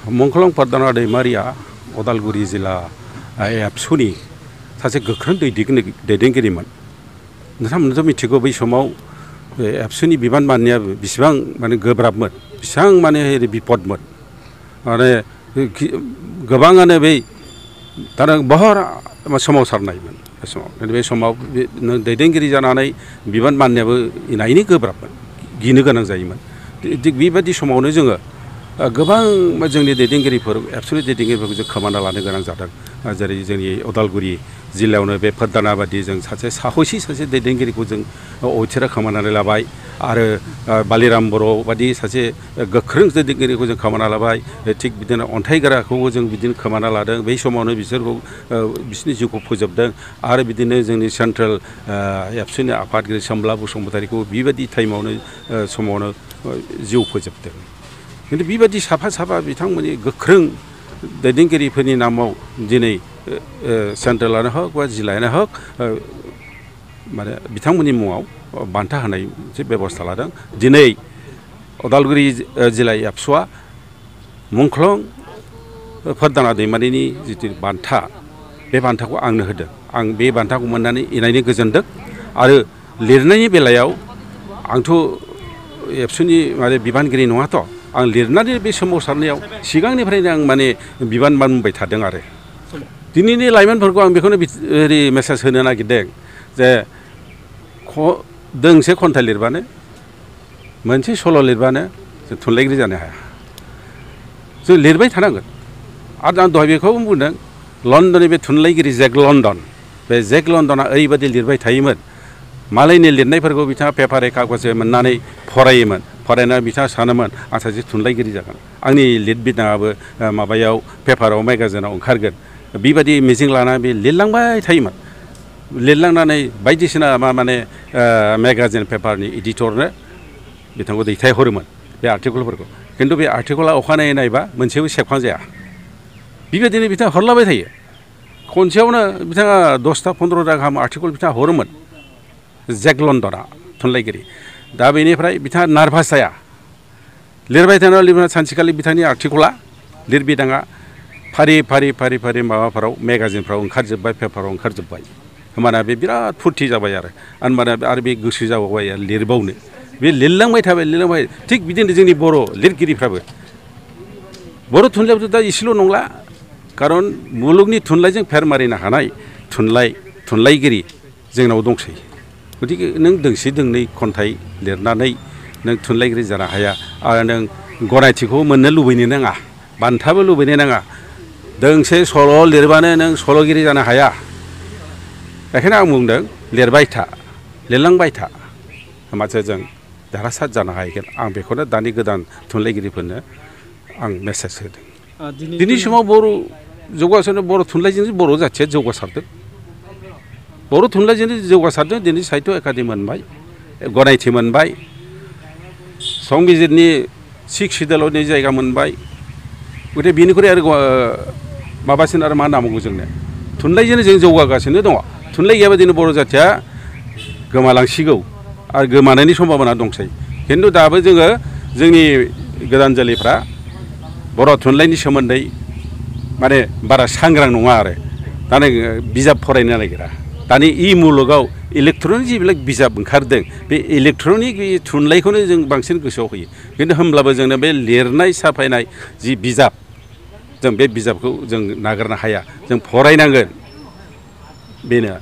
मंखलं फर्दाना दैमारिया उदालगुरि जिल्ला एबसुनि सासे गोख्रों दैदेनगिरिमोन। नोंथांमोनथ' मिथिगौ बै समाव एबसुनि बिबान मानिया बेसेबां माने गोब्राबमोन, बेसेबां माने बिपदमोन। माने गोबाङानो बै तारा बहर सोमावसारनायमोन बे समाव। बे समाव दैदेनगिरि जानानै बिबान मानियाबो इनायनि गोब्राबमोन, गिनो गोनां जायोमोन। थिग बेबायदि समावनो जोङो गोबां जोंनि दैदेनगिरिफोर एबसुनि दैदेनगिरिफोरखौ जों खोमाना लानो गोनां जादों। जेरै जोंनि उदालगुरि जिल्लायावनो बे फोरदाना बादि जों साहसि सासे दैदेनगिरिखौ जों अथिरा खोमानानै लाबाय आरो बालिराम बर' बादि सासे गोख्रों दैदेनगिरिखौ जों खोमाना लाबाय। थिग बिदिनो अन्थाइगोराखौबो जों बिदिनो खोमाना लादों। बै समावनो बिसोरखौ बिसोरनि जिउखौ फोजोबदों आरो बिदिनो जोंनि सेन्ट्रेल एबसुनि आफादगिरि सोमब्ला बसुमतारीखौ बेबायदि टाइमावनो समावनो जिउ फोजोबदों। खिन्थु बेबायदि साफा बिथांमोननि गोख्रों दैदेनगिरिफोरनि नामाव दिनै सेन्ट्रेलानो हक बा जिल्लायानो हक माने बिथांमोननि मुङाव बान्था होनाय मोनसे बेबस्था लादों। दिनै उदालगुरि जिल्ला एबसुआ मुंख्लं फोरदाना दैमारिनि जिथु बान्था, बे बान्थाखौ आंनो होदों। आं बे बान्थाखौ मोननानै इनायनो गोजोनदों। आरो लिरनायनि बेलायाव आंथ' एबसुनि माने बिबानगिरि नङाथ', आं लिरनानै बे सोमावसारनायाव सिगांनिफ्रायनो आं माने बिबान मावबाय थादों। आरो दिनैनि लाइमोनफोरखौ आं बेखौनो मेसेज होनो नागिरदों जे दोंसे खन्थाइ लिरबानो, मोनसे सल' लिरबानो जों थुनलाइगिरि जानो हाया। जों लिरबाय थानांगोन। आरो आं दहाय बेखौबो बुंदों, लण्डननि बे थुनलाइगिरि जेक लण्डन, बे जेक लण्डना ओरैबायदि लिरबाय थायोमोन। मालायनि लिरनायफोरखौ बिथाङा पेपार कागज मोननानै फरायोमोन। फरायनानै बिथाङा सानोमोन आं सासे थुनलाइगिरि जागोन, आंनि लिरबिदाङाबो माबायाव पेपाराव मेगाजिनाव ओंखारगोन। बेबायदि मिजिं लानानै बे लिरलांबाय थायोमोन। लिरलांनानै बायदिसिना माने मेगाजिन पेपारनि एडिटरनो बिथांखौ दैथायहरोमोन बे आर्टिकलफोरखौ। खिन्थु बे आर्टिकला अखानायै नायबा मोनसेबो सेबखांजाया। बेबायदिनो बिथाङा हरलाबाय थायो। खनसेयावनो बिथाङा 10टा 15टा गाहाम आर्टिकल बिथाङा हरोमोन जेक लण्डना थुनलाइगिरि। दा बेनिफ्राय बिथाङा नार्भास जाया। लिरबाय थानायाव सानसेखालि बिथांनि आर्टिकला लिरबिदाङा फारि माबाफोराव मेगाजिनफ्राव ओंखारजोब्बाय, पेपाराव ओंखारजोब्बाय। होमबाना बे बिराद फुरथि जाबाय आरो होमबाना आरो बे गोसो जाबावबाय आरो लिरबावनो। बे लिरलांबाय थाबाय। थिग बिदिनो जोंनि बर' लिरगिरिफ्राबो बर' थुनलाइयावथ' दा एसेल' नंला, खारन मुलुगनि थुनलाइजों फेर मारिनो हानाय थुनलाइगिरि जोंनाव दंसै। गतिके नों दोंसे दोंनै खन्थाइ लिरनानै नों थुनलाइगिरि जानो हाया। आरो नों गनायथिखौ मोननो लुबैनो नाङा, बान्थाबो लुबैनो नाङा। दोंसे सल' लिरबानो नों सल'गिरि जानो हाया। बेखायनो आं बुंदों लिरबाय था, लिरलांबाय था, होमबासो जों देरहासार जानो हागोन। आं बेखौनो दानि गोदान थुनलाइगिरिफोरनो आं मेसेज होदों। दिनै समाव बर' जौगासारनो, बर' थुनलाइजोंसो बर' जाथिया जौगासारदों। बर' थुनलाइजोंनो जौगासारदों। दिनै साहित्य एकाडेमि मोनबाय, गनायथि मोनबाय, संबिजिरनि 6 सिडिउलनि जायगा मोनबाय। गथिखे बेनिख्रुइ आरो माबासिन आरो मा नांबावगौ जोंनो? थुनलाइजोंनो जों जौगागासिनो दङ। थुनलाइ गैयाबा दिनै बर' जाथिया गोमालांसिगौ आरो गोमानायनि सम्भाबना दंसै। खिन्थु दाबो जोङो जोंनि गोदान जोलैफ्रा बर' थुनलाइनि सोमोन्दै माने बारा सांग्रां नङा। आरो दानो बिजाब फरायनो नागिरा। दानि मुलुगाव इलेक्ट्रनिक जिबिलाक बिजाब ओंखारदों, बे इलेक्ट्रनिक थुनलाइखौनो जों बांसिन गोसोआव होयो। खिन्थु होमब्लाबो जोंनो बे लिरनाय साफायनाय जि बिजाब, जों बे बिजाबखौ जों नागारनो हाया। जों फरायनांगोन, बेनो।